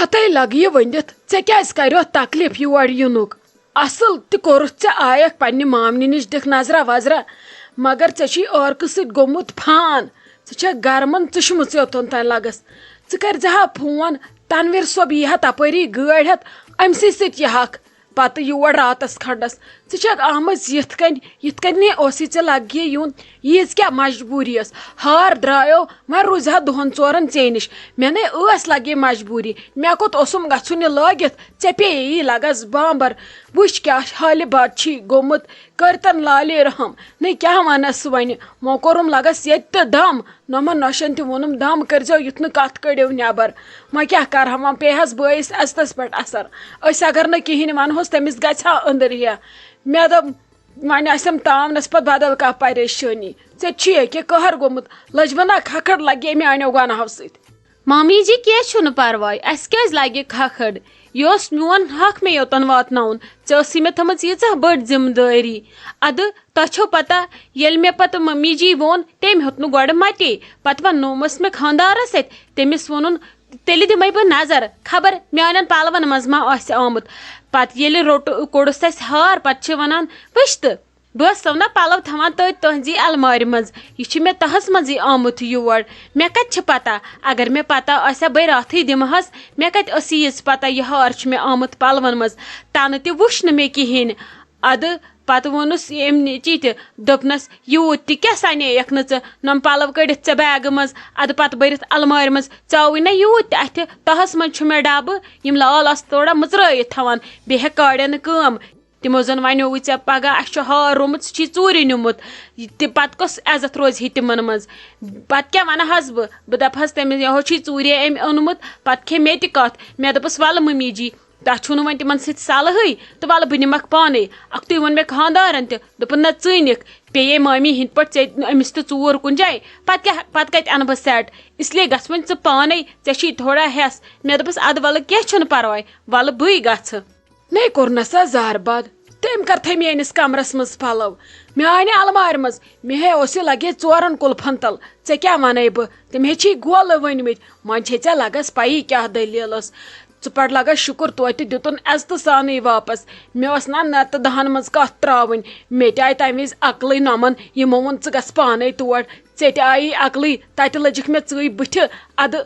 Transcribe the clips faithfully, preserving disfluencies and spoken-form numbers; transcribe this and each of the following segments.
ہتے لگہٕ یہِ ؤنِتھ، ژےٚ کیٛازِ کریوتھ تکلیف یور یِنُک؟ اصل تہِ کوٚرُتھ ژےٚ، آیکھ پننہِ مامنہِ نِش، دِکھ نظرا وظرا، مگر ژےٚ چھُے عٲرقہٕ سۭتۍ گوٚمُت فان۔ ژٕ چھکھ گرمن ژٕشمٕژ یوٚتن تام لگس۔ ژٕ کٔرۍ زِ ہا فون، تنویر صٲب یی ہا تپٲری گٲڑۍ ہٮ۪تھ، أمۍ سٕے سۭتۍ یہِ ہکھ پتہٕ یور راتس کھنڈس۔ ژٕ چھکھ آمٕژ یِتھ کٔنۍ، یِتھ کٔنۍ نے اوسُے ژےٚ لگہِ یُن۔ ییٖژ کیٛاہ مجبوٗری ٲس؟ ہار درٛایو، وۄنۍ روٗزِ ہا دۄہن ژورن ژے نِش۔ مےٚ نے ٲس لگے مجبوٗری، مےٚ کوٚت اوسُم گژھُن یہِ لٲگِتھ؟ ژےٚ پیٚیی لگس بامبر۔ وٕچھ کیٛاہ حالہِ بد چھی گوٚمُت، کٔرتن لالے رحم۔ نے کیٛاہ ونس وۄنۍ؟ وۄنۍ کوٚرُم لگس ییٚتہِ تہِ دم، نۄمن نۄشن تہِ ووٚنُم، دم کٔرۍزیو، یُتھ نہٕ کتھ کٔڑِو نٮ۪بر۔ وۄنۍ کیٛاہ کرہا، وۄنۍ پیٚیہِ ہس بٲیِس عزتس پٮ۪ٹھ اثر۔ أسۍ اگر نہٕ کِہیٖنۍ ونہوس، تٔمِس گژھِ ہا أنٛدٕر ہیا۔ مےٚ دوٚپ، وۄنۍ آسٮ۪م تاونس پتہٕ بدل کانٛہہ پریشٲنی۔ ژےٚ چھُے ییٚکیٛاہ قہر گوٚمُت، لٔجوٕنا کھکھٕر لگے میانیو گۄناہو سۭتۍ۔ مامی جی، کینٛہہ چھُنہٕ پرواے، اسہِ کیٛازِ لگہِ کھکھٕر؟ یہِ اوس میون حق مےٚ یوٚتن واتناوُن۔ ژےٚ ٲسٕے مےٚ تھٲمٕژ ییٖژاہ بٔڑ ذمہٕ دٲری۔ ادٕ تۄہہِ چھو پتہ، ییٚلہِ مےٚ پتہٕ ممی جی ووٚن، تٔمۍ ہیوٚت نہٕ گۄڈٕ متے۔ پتہٕ وننومس مےٚ خانٛدارس اتھِ، تٔمِس ووٚنُن، تیٚلہِ دِمے بہٕ نظر، خبر میانٮ۪ن پلون منٛز ما آسہِ آمُت۔ پتہٕ ییٚلہِ روٚٹ، کوٚڑُس اسہِ ہار، پتہٕ چھِ ونان، وٕچھ تہٕ، بہٕ ٲسسو نا پلو تھاوان تٔتۍ تُہنٛزی المارِ منٛز، یہِ چھُ مےٚ تہس منٛزٕے آمُت یور۔ مےٚ کتہِ چھِ پتہ؟ اگر مےٚ پتہ آسہِ ہا، بہٕ راتھٕے دِمہٕ ہس۔ مےٚ کتہِ ٲس ییٖژ پتہ یہِ ہار چھُ مےٚ آمُت پلون منٛز؟ تنہٕ تہِ وُچھ نہٕ مےٚ کِہیٖنۍ۔ ادٕ پتہٕ ووٚنُس ییٚمۍ نیٚچی تہِ، دوٚپنس، یوٗت تہِ کیٛاہ سنییکھ نہٕ ژٕ؟ نۄم پلو کٔڑِتھ ژےٚ بیگہٕ منٛز، ادٕ پتہٕ بٔرِتھ المارِ منٛز۔ ژاوٕے نہ یوٗت تہِ اتھِ، تہس منٛز چھُ مےٚ ڈبہٕ، یِم لال آسہٕ تھوڑا مٕژرٲیِتھ تھاوان، بیٚیہِ ہٮ۪کھ کاڑٮ۪ن نہٕ کٲم۔ تِمو زن ونیووُے ژےٚ پگاہ، اسہِ چھُ ہار رومُت، سُہ چھُے ژوٗرِ نیومُت۔ یہِ تہِ پتہٕ کۄس عزت روزِ ہے تِمن منٛز؟ پتہٕ کیٛاہ ونہٕ ہس بہٕ؟ بہٕ دپہٕ ہس تٔمِس، یہو چھُے ژوٗرے أمۍ اوٚنمُت، پتہٕ کھے مےٚ تہِ کتھ۔ مےٚ دوٚپُس، ولہٕ ممی جی، تتھ چھُنہٕ وۄنۍ تِمن سۭتۍ صلحٕے، تہٕ ولہٕ بہٕ نِمکھ پانے۔ اکھتُے ووٚن مےٚ خانٛدارن تہِ، دوٚپُن، نہ ژٕے نِکھ، پیٚیے مٲمی ہِنٛدۍ پٲٹھۍ ژےٚ أمِس تہِ ژوٗر کُنہِ جایہِ۔ پتہٕ کیٛاہ، پتہٕ کتہِ انہٕ بہٕ سیٹ؟ اس لیے گژھ وۄنۍ ژٕ پانے، ژےٚ چھُے تھوڑا ہٮ۪س۔ مےٚ دوٚپُس، ادٕ ولہٕ کینٛہہ چھُنہٕ پرواے، ولہٕ بٕے گژھٕ۔ نے کوٚرنس سا زہر بد، تٔمۍ کر تھٲے میٲنِس کمرس منٛز پلو، میانہِ المارِ منٛز۔ مےٚ ہے اوس یہِ لگے ژورن کُلفن تل۔ ژےٚ کیٛاہ ونے بہٕ؟ تٔمۍ ہے چھی گولہٕ ؤنمٕتۍ۔ وۄنۍ چھے ژےٚ لگس پیی کیٛاہ دٔلیٖل ٲس۔ ژٕ پڑ لگس شُکر، توتہِ دیُتُن عزتہٕ سانٕے واپس۔ مےٚ ٲس نا نتہٕ دہن منٛز کتھ تراوٕنۍ۔ مےٚ تہِ آیہِ تمہِ وِزِ عقلٕے نۄمن، یِمو ووٚن، ژٕ گژھ پانے تور۔ ژےٚ تہِ آیی عقلٕے، تتہِ لٔجِکھ مےٚ ژٕے بٕتھِ۔ ادٕ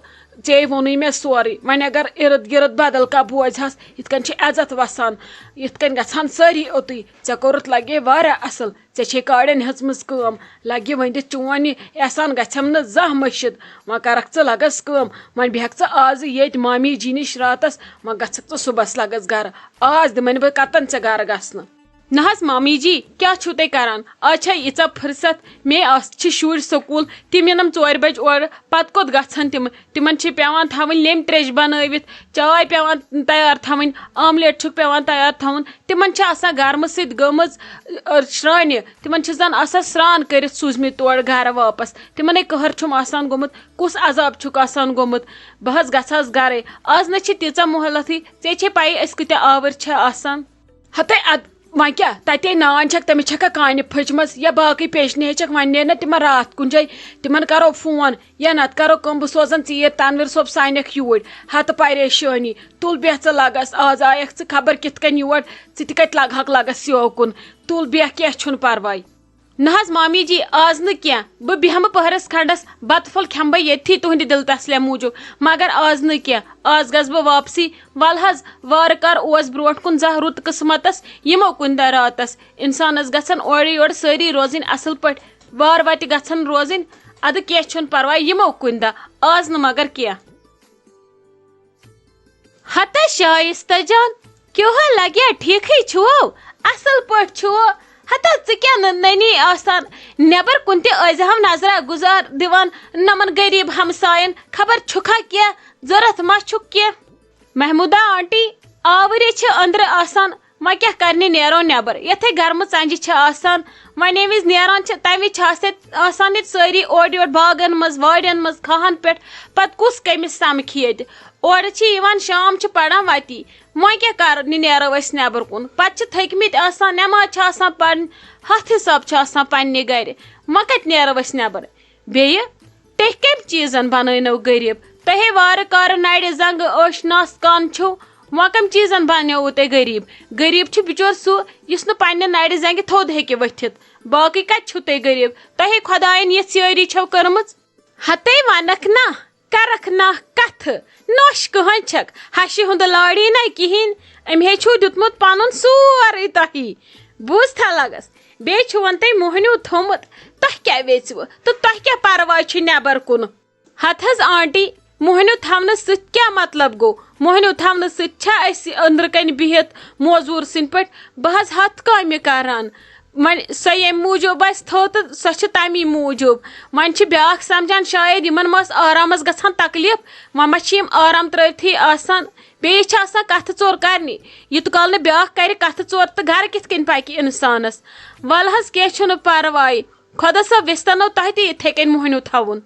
ژے ووٚنُے مےٚ سورُے۔ وۄنۍ اگر اِرد گِرد بدل کانٛہہ بوزِ ہس، یِتھ کٔنۍ چھِ عزت وسان، یِتھ کٔنۍ گژھن سٲری اوٚتُے۔ ژےٚ کوٚرُتھ لگے واریاہ اصل، ژےٚ چھے کاڑٮ۪ن ہیژمٕژ کٲم۔ لگہِ وۄنۍ دِتھ چون یہِ احسان گژھٮ۪م نہٕ زانٛہہ مٔشِتھ۔ وۄنۍ کرکھ ژٕ لگس کٲم، وۄنۍ بیہکھ ژٕ آزٕ ییٚتۍ مامی جی نِش راتس، وۄنۍ گژھکھ ژٕ صُبحس لگس گرٕ۔ آز دِمے نہٕ بہٕ کتن ژےٚ گرٕ گژھنہٕ۔ نہ حظ مامی جی، کیٛاہ چھِو تُہۍ کران؟ آز چھا ییٖژاہ فرصت؟ مے آز چھِ شُرۍ سکوٗل، تِم یِنَم ژورِ بجہِ اورٕ، پتہٕ کوٚت گژھن تِم؟ تِمن چھِ پٮ۪وان تھاوٕنۍ لیٚمبۍ ترٛیش بنٲوِتھ، چاے پٮ۪وان تیار تھاوٕنۍ، آملیٹ چھُکھ پٮ۪وان تیار تھاوُن۔ تِمن چھِ آسان گرمہٕ سۭتۍ گٔمٕژ، ٲ، شرٛانہِ۔ تِمن چھِ زن آسان سرٛان کٔرِتھ سوٗزمٕتۍ تورٕ گرٕ واپس۔ تِمنے قہر چھُم آسان گوٚمُت، کُس عذاب چھُکھ آسان گوٚمُت؟ بہٕ حظ گژھٕ حظ گرے۔ آز نہ چھِ تیٖژاہ مۄہلتھٕے، ژےٚ چھے پَیی أسۍ کۭتیٛاہ آوٕرۍ چھِ آسان۔ ہتے اد-، وۄنۍ کیٛاہ؟ تتے نان چھکھ، تٔمِس چھکھا کانہِ پھٔچمژ یا باقٕے پیچنہِ ہے چھکھ، وۄنۍ نیرِ نہ تِمن راتھ کُن جاے، تِمن کرو فون یا نتہٕ کرو کٲم، بہٕ سوزن ژیٖرۍ تنویر صٲب، سُہ انکھ یوٗرۍ۔ ہتہٕ پریشٲنی، تُل بیہہ ژٕ لگس، آز آیکھ ژٕ خبر کِتھ کٔنۍ یور، ژٕ تہِ کتہِ لگہکھ لگس یو کُن۔ تُل بیہہ، کینٛہہ چھُنہٕ پرواے۔ نہ حظ مامی جی، آز نہٕ کینٛہہ۔ بہٕ بیٚہمہٕ پٔہرس کھنڈس، بتہٕ پھوٚل کھٮ۪مہٕ بہٕ ییٚتھی تُہنٛدِ دِلہٕ تسلیا موٗجوٗب، مگر آز نہٕ کینٛہہ۔ آز گژھٕ بہٕ واپسٕے۔ ول حظ، وارٕ کار اوس برونٛٹھ کُن زانٛہہ رُت قٕسمتس، یِمو کُنہِ دۄہ راتس۔ انسانس گژھن اورٕ یورٕ سٲری روزٕنۍ اصل پٲٹھۍ، وارٕ وتہِ گژھن روزٕنۍ۔ ادٕ کینٛہہ چھُنہٕ پرواے، یِمو کُنہِ دۄہ، آز نہٕ مگر کینٛہہ۔ ہتا شایستہ جان، کیٛاہ حال لگیا؟ ٹھیکھٕے چھُو؟ اصل پٲٹھۍ چھُو؟ ہتا ژٕ کیٛاہ نہٕ نٔنی آسان؟ نٮ۪بر کُن تہِ ٲسۍ زِ ہم نظرا گُزار دِوان نمن غریب ہمساین، خبر چھُکھا کینٛہہ، ضروٗرت ما چھُکھ کینٛہہ؟ محمودہ آنٹی، آورے چھِ أنٛدرٕ آسان، وۄنۍ کیٛاہ کرنہِ نیرو نٮ۪بر، یتھے گرمہٕ ژنجہِ چھِ آسان۔ وۄنۍ ییٚمہِ وِزِ نیران چھِ، تمہِ وِزِ چھِ آسہِ آسان ییٚتہِ سٲری اورٕ یورٕ باغن منٛز، وارٮ۪ن منٛز، کھاہن پٮ۪ٹھ، پتہٕ کُس کٔمِس سمکھِ ییٚتہِ؟ اورٕ چھِ یِوان، شام چھِ پران وتی، وۄنۍ کیٛاہ کرنہِ نیرو أسۍ نٮ۪بر کُن؟ پتہٕ چھِ تھٔکۍ مٕتۍ آسان، نٮ۪ماز چھِ آسان پرٕنۍ، ہتھ حساب چھِ آسان پننہِ گرِ، وۄنۍ کتہِ نیرو أسۍ نٮ۪بر؟ بیٚیہِ، تُہۍ کمہِ چیٖزن بنٲونو غریب؟ تۄہے وارٕ کارٕ نرِ زنٛگہٕ ٲش ناس کان چھِو، وۄنۍ کَمہِ چیٖزن بنیووُ تۄہہِ غریٖب؟ غریٖب چھُ بِچور سُہ، یُس نہٕ پننہِ نرِ زنٛگہِ تھوٚد ہیٚکہِ ؤتھِتھ۔ باقٕے کَتہِ چھِو تُہۍ غریٖب؟ تۄہے خۄدایَن یِژھ یٲری چھَو کٔرمٕژ۔ ہتے وَنکھ نا، کرکھ نا کتھٕ، نوش کٕہٕنۍ چھکھ، ہشہِ ہُنٛد لاڑی نہ کِہیٖنۍ۔ أمۍ ہے چھُو دیُتمُت پنُن سورُے تۄہی۔ بوٗزتھا لگس، بیٚیہِ چھُ وۄنۍ تۄہہِ موہنیوٗ تھوٚمُت، تۄہہِ کیٛاہ ویژِوٕ تہٕ تۄہہِ کیٛاہ پرواے چھُ نٮ۪بر کُن؟ ہتہٕ حظ آنٹی، موہنیوٗ تھاونہٕ سۭتۍ کیٛاہ مطلب گوٚو؟ موہنیوٗ تھاونہٕ سۭتۍ چھا أسۍ أنٛدرٕ کنہِ بِہِتھ موزوٗر سٕنٛدۍ پٲٹھۍ؟ بہٕ حظ ہتھ کامہِ کران۔ وۄنۍ سۄ ییٚمہِ موٗجوٗب اَسہِ تھٲو تہٕ سۄ چھِ تَمی موٗجوٗب۔ وۄنۍ چھِ بیٛاکھ سمجھان شاید یِمن ما ٲس آرامس گژھان تکلیف، وۄنۍ ما چھِ یِم آرام ترٲوتھٕے آسان۔ بیٚیِس چھِ آسان کتھٕ ژور کرنی، یوٗت کال نہٕ بیٛاکھ کرِ کتھٕ ژور تہٕ گرٕ کِتھ کٔنۍ پکہِ انسانس؟ ولہٕ حظ کینٛہہ چھُنہٕ پرواے، خۄدا صٲب ویژھتنو تۄہہِ تہِ یِتھے کٔنۍ موہنیوٗ تھاوُن۔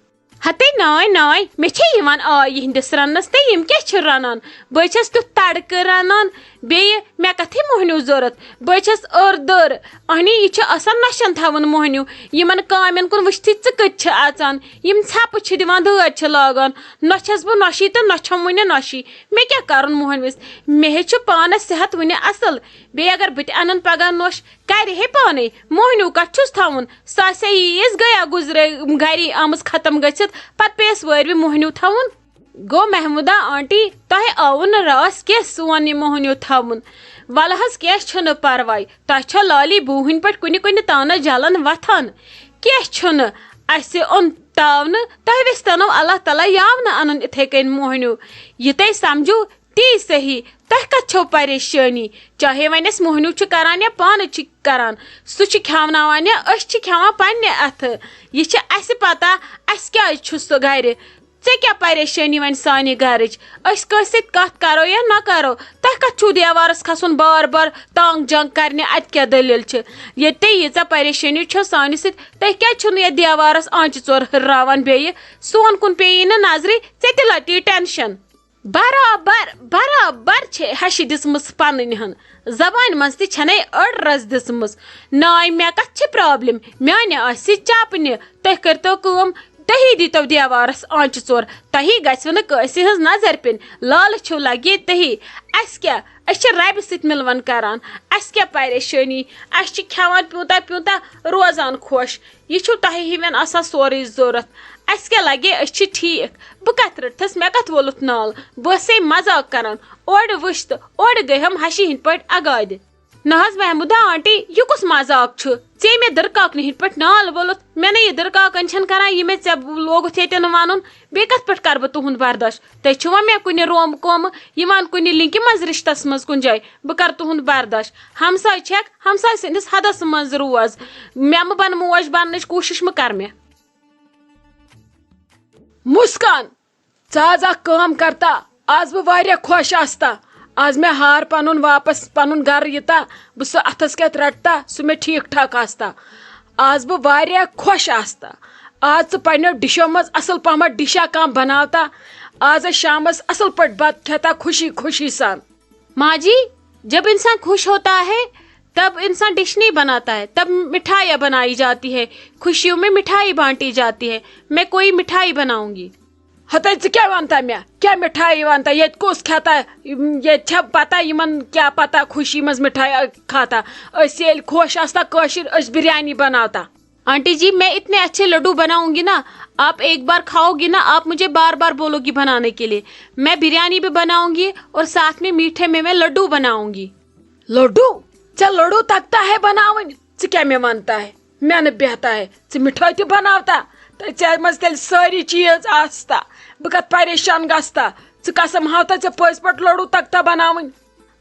ہتے نانۍ، نانۍ، مےٚ چھے یِوان آے یِہنٛدِس رننس، تہٕ یِم کیٛاہ چھِ رنان؟ بہٕ چھَس تیُتھ تڑکہٕ رنان، بیٚیہِ مےٚ کتھے موہنیوٗ ضوٚرتھ؟ بہٕ چھَس أر دٔر۔ اہنی، یہِ چھُ آسان نۄشن تھاوُن موہنیوٗ، یِمن کامٮ۪ن کُن وٕچھتھٕے ژٕ کٔتۍ چھِ اژان؟ یِم ژھپہٕ چھِ دِوان، دٲدۍ چھِ لاگان۔ نۄ چھَس بہٕ نۄشی تہٕ نۄ چھَم وُنہِ نۄشی۔ مےٚ کیٛاہ کرُن موہنوِس؟ مےٚ ہے چھُ پانس صحت وُنہِ اصل، بیٚیہِ اگر بہٕ تہِ انن پگاہ نۄش، کرِ ہے پانے۔ موہنیوٗ کتھ چھُس تھاوُن؟ سۄ آسہِ ہا ییٖژ گٔیا گُزرے گری آمٕژ ختم گٔژھِتھ، پتہٕ پیٚیَس وٲرۍ وِ موہنیوٗ تھاوُن۔ گوٚو محمودہ آنٹی، تۄہہِ آوُ نہٕ راس کینٛہہ سون یہِ موہنیوٗ تھاوُن۔ ولہٕ حظ، کینٛہہ چھُنہٕ پرواے، تۄہہِ چھو لالی بوٗہٕنۍ پٲٹھۍ کُنہِ کُنہِ تانس جلن وۄتھان۔ کینٛہہ چھُنہٕ، اسہِ اوٚن تاونہٕ، تۄہہِ ویژھتنو اللہ تعالیٰ یاو نہٕ انُن اِتھے کٔنۍ موہنیوٗ۔ یہِ تۄہہِ سمجھو، تی صحیح، تۄہہِ کتھ چھو پریشٲنی؟ چاہے وۄنۍ اسہِ موہنیوٗ چھُ کران یا پانہٕ چھِ کران، سُہ چھُ کھیاوناوان یا أسۍ چھِ کھیاوان پننہِ اتھٕ، یہِ چھِ اسہِ پتہ اسہِ کیازِ چھُ سُہ گرِ۔ ژےٚ کیٛاہ پریشٲنی وۄنۍ سانہِ گرٕچ؟ أسۍ کٲنٛسہِ سۭتۍ کتھ کرو یا نہ کرو، تۄہہِ کتھ چھُو دیوارس کھسُن بار بار تانگ جنگ کرنہِ؟ اتہِ کیٛاہ دٔلیٖل چھِ؟ ییٚتہِ تۄہہِ ییٖژاہ پریشٲنی چھو سانہِ سۭتۍ، تُہۍ کیٛازِ چھِو نہٕ یتھ دیوارس آنچہِ ژور ہٕرراوان بیٚیہِ؟ سون کُن پیٚیی نہٕ نظرٕے، ژےٚ تہِ لٹی ٹینشن۔ برابر، برابر چھے ہشہِ دِژمٕژ پنٕنۍ ہن۔ زبانہِ منٛز تہِ چھنے أڑ رژھ دِژمٕژ۔ نانۍ، مےٚ کتھ چھِ پرابلم؟ میانہِ آسہِ چپنہِ۔ تُہۍ کٔرۍتو کٲم، تُہی دیٖتو دیوارس آنچہِ ژور۔ تۄہی گژھِوٕ نہٕ کٲنٛسہِ ہٕنٛز نظر پینۍ۔ لالہٕ چھِو لگے تُہی۔ اسہِ کیٛاہ؟ أسۍ چھِ ربہِ سۭتۍ مِلوَن کران۔ اسہِ کیٛاہ پریشٲنی؟ اسہِ چھِ کھٮ۪وان پیوٗنٛتاہ پیوٗنٛتاہ، روزان خۄش۔ یہِ چھُو تۄہہِ ہِوٮ۪ن آسان سورُے ضوٚرتھ۔ اسہِ کیٛاہ لگے؟ أسۍ چھِ ٹھیٖک۔ بہٕ کتھ رٔٹتھس؟ مےٚ کتھ وولُتھ نال؟ بہٕ ٲسے مزاق کران۔ اورٕ وٕچھ تہٕ اورٕ گٔے ہم ہشہِ ہٕنٛدۍ پٲٹھۍ اگادِ۔ نہ حظ محمودہ آنٹی، یہِ کُس مزاق چھُ؟ ژےٚ مےٚ دٕرکاکنہِ ہٕنٛدۍ پٲٹھۍ نال وولُتھ؟ مےٚ نے یہِ دٕرکاکن چھَنہٕ کران، یہِ مےٚ ژےٚ لوگُتھ ییٚتٮ۪ن ونُن۔ بیٚیہِ کتھ پٲٹھۍ کرٕ بہٕ تُہُنٛد برداش؟ تُہۍ چھِوا مےٚ کُنہِ روم کومہٕ یِوان، کُنہِ لِنکہِ منٛز رِشتس منٛز کُنہِ جایہِ؟ بہٕ کرٕ تُہُنٛد برداش۔ ہمساے چھکھ، ہمساے سٕنٛدِس حدس منٛز روز۔ مےٚ مہٕ بن موج بننٕچ کوٗشش مہٕ کر مےٚ۔ مسکان، ژٕ آز اکھ کٲم کرتا، آز بہٕ واریاہ خۄش آستا، آز مےٚ ہار پنُن واپس پنُن گرٕ یِتا، بہٕ سُہ اتھس کٮ۪تھ رٹتا، سُہ مےٚ ٹھیٖک ٹھاک آستا۔ آز بہٕ واریاہ خۄش آستا۔ آز ژٕ پننیو ڈشو منٛز اصل پہمتھ ڈشا کانٛہہ بناوتا، آز أسۍ شامس اصل پٲٹھۍ بتہٕ کھٮ۪تا خوشی خوشی سان۔ ماں جی، جب انسان خوش ہوتا ہے، تب انسان ڈش نہیں بناتا ہے، تب مٹھائیاں بنائی جاتی ہے، خوشیوں میں مٹھائی بانٹی جاتی ہے۔ میں کوئی مٹھائی بناؤں گی۔ ہتے، ژٕ کیٛاہ ونتا مےٚ؟ کیٛاہ مِٹھایی ونتا؟ ییٚتہِ کُس کھٮ۪تا؟ ییٚتہِ چھا پتہ یِمن کیٛاہ پتہ خوشی منٛز مِٹھایی کھاتا؟ أسۍ ییٚلہِ خۄش آستا کٲشِر، أسۍ بریانی بناوتا۔ آنٹی جی، میں اتنے اچھے لڈو بناؤں گی نا، آپ ایک بار کھاؤ گی نا، آپ مجھے بار بار بولو گی بنانے کے لیے۔ میں بریانی بھی بناؤں گی اور ساتھ میں میٹھے میں میں لڈو بناؤں گی۔ لڈو؟ ژےٚ لڈو تگتا ہے بناوٕنۍ؟ ژٕ کیٛاہ مےٚ ونتا ہے؟ مےٚ نہٕ بیہتا ہے۔ ژٕ مِٹھٲے تہِ بناوتا؟ تہٕ ژےٚ منٛز تیٚلہِ سٲری چیٖز آستا۔ بہٕ کتھ پریشان گژھتا؟ ژٕ قسم ہاوتا ژےٚ پٔزۍ پٲٹھۍ لڈو تگتا بناوٕنۍ؟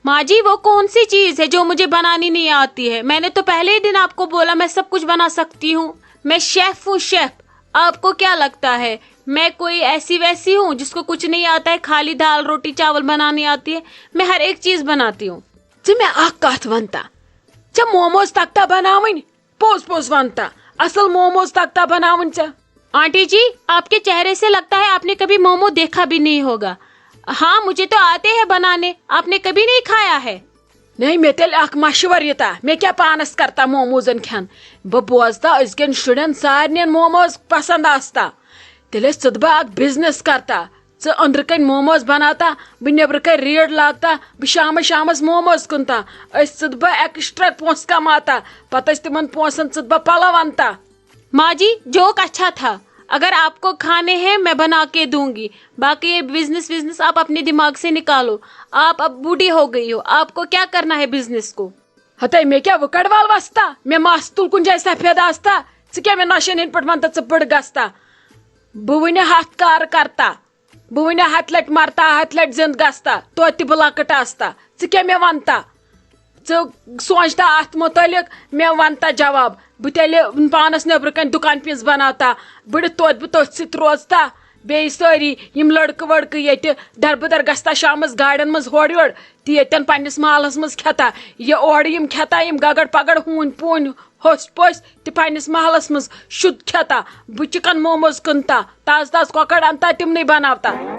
माँ जी, वो कौन सी चीज़ है जो मुझे बनानी नहीं आती है? मैंने तो पहले ही दिन आपको बोला मैं सब कुछ बना सकती हूँ। मैं शेफ़ हूँ, शेफ़। आपको क्या लगता है, मैं कोई ऐसी वैसी हूँ जिसको कुछ नहीं आता है, खाली दाल, रोटी, चावल बनानी आती है? मैं हर एक चीज़ बनाती हूँ। ژٕ مےٚ اکھ کتھ ونتا، ژےٚ موموز تگتا بناوٕنۍ؟ پوٚز پوٚز ونتا، اصل موموز تگتا بناوٕنۍ ژےٚ؟ आंटी जी, आपके चेहरे से लगता है आपने कभी मोमो देखा भी नहीं होगा। हाँ, मुझे तो आते हैं बनाने, आपने कभी नहीं खाया है। نَے، مےٚ تیٚلہِ اکھ مشور یہِ تا، مےٚ کیٛاہ پانس کرتا موموزن کھٮ۪ن؟ بہٕ بوزتا أزکٮ۪ن شُرٮ۪ن سارنٮ۪ن موموز پسند آستا۔ تیٚلہِ ٲسۍ ژٕ تہٕ بہٕ اکھ بزنس کرتا، ژٕ أنٛدرٕ کنۍ موموز بناوتا، بہٕ نیٚبرٕ کنۍ ریڈ لاگتا، بہٕ شامس شامس موموز کٕنتا۔ أسۍ ژٕ تہٕ بہٕ ایکسٹرا پونٛسہٕ کماوتا، پتہٕ ٲسۍ تِمن پونٛسن ژٕ تہٕ بہٕ پلو انتا۔ माँ जी, जोक अच्छा था। अगर आपको खाने हैं, मैं बना के दूंगी। बाकी ये बिजनेस विजनेस आप अपने दिमाग से निकालो। आप अब बूढ़ी हो गई हो, आपको क्या करना है बिजनेस को? ہتے مےٚ کیٛاہ وٕ کڑٕ وال وستا؟ مےٚ مس تُل کُنہِ جایہِ سفید آستا؟ ژٕ کیٛاہ مےٚ نۄشن ہٕنٛدۍ پٲٹھۍ ونتا ژٕ بٔڑ گژھتا؟ بہٕ وٕنہِ ہتھ کار کرتا، بہٕ وٕنہِ ہتھ لٹہِ مرتا، ہتھ لٹہِ زِنٛدٕ گژھتا، توتہِ تہِ بہٕ لۄکٕٹ آستا۔ ژٕ کیٛاہ مےٚ ونتا؟ ژٕ سونٛچتا اتھ مُتعلق، مےٚ ونتا جواب۔ بہٕ تیٚلہِ پانس نیٚبرٕ کنہِ دُکان پیٖنٛژ بناوتا، بٔڑِتھ توتہِ بہٕ تٔتھۍ سۭتۍ روزتا۔ بیٚیہِ سٲری یِم لڑکہٕ وڑکہٕ ییٚتہِ دربٕدر گژھتا شامس گاڑٮ۪ن منٛز ہورٕ یورٕ، تہِ ییٚتٮ۪ن پننِس محلس منٛز کھٮ۪تا۔ یہِ اورٕ یِم کھٮ۪تا، یِم گگڑ پگڑ، ہوٗنۍ پوٗنۍ، ہوٚسۍ پوٚسۍ، تہِ پننِس محلس منٛز شُد کھٮ۪تا۔ بہٕ چِکن موموز کٕنتا، تازٕ تازٕ کۄکر انتا، تِمنٕے بناوتا۔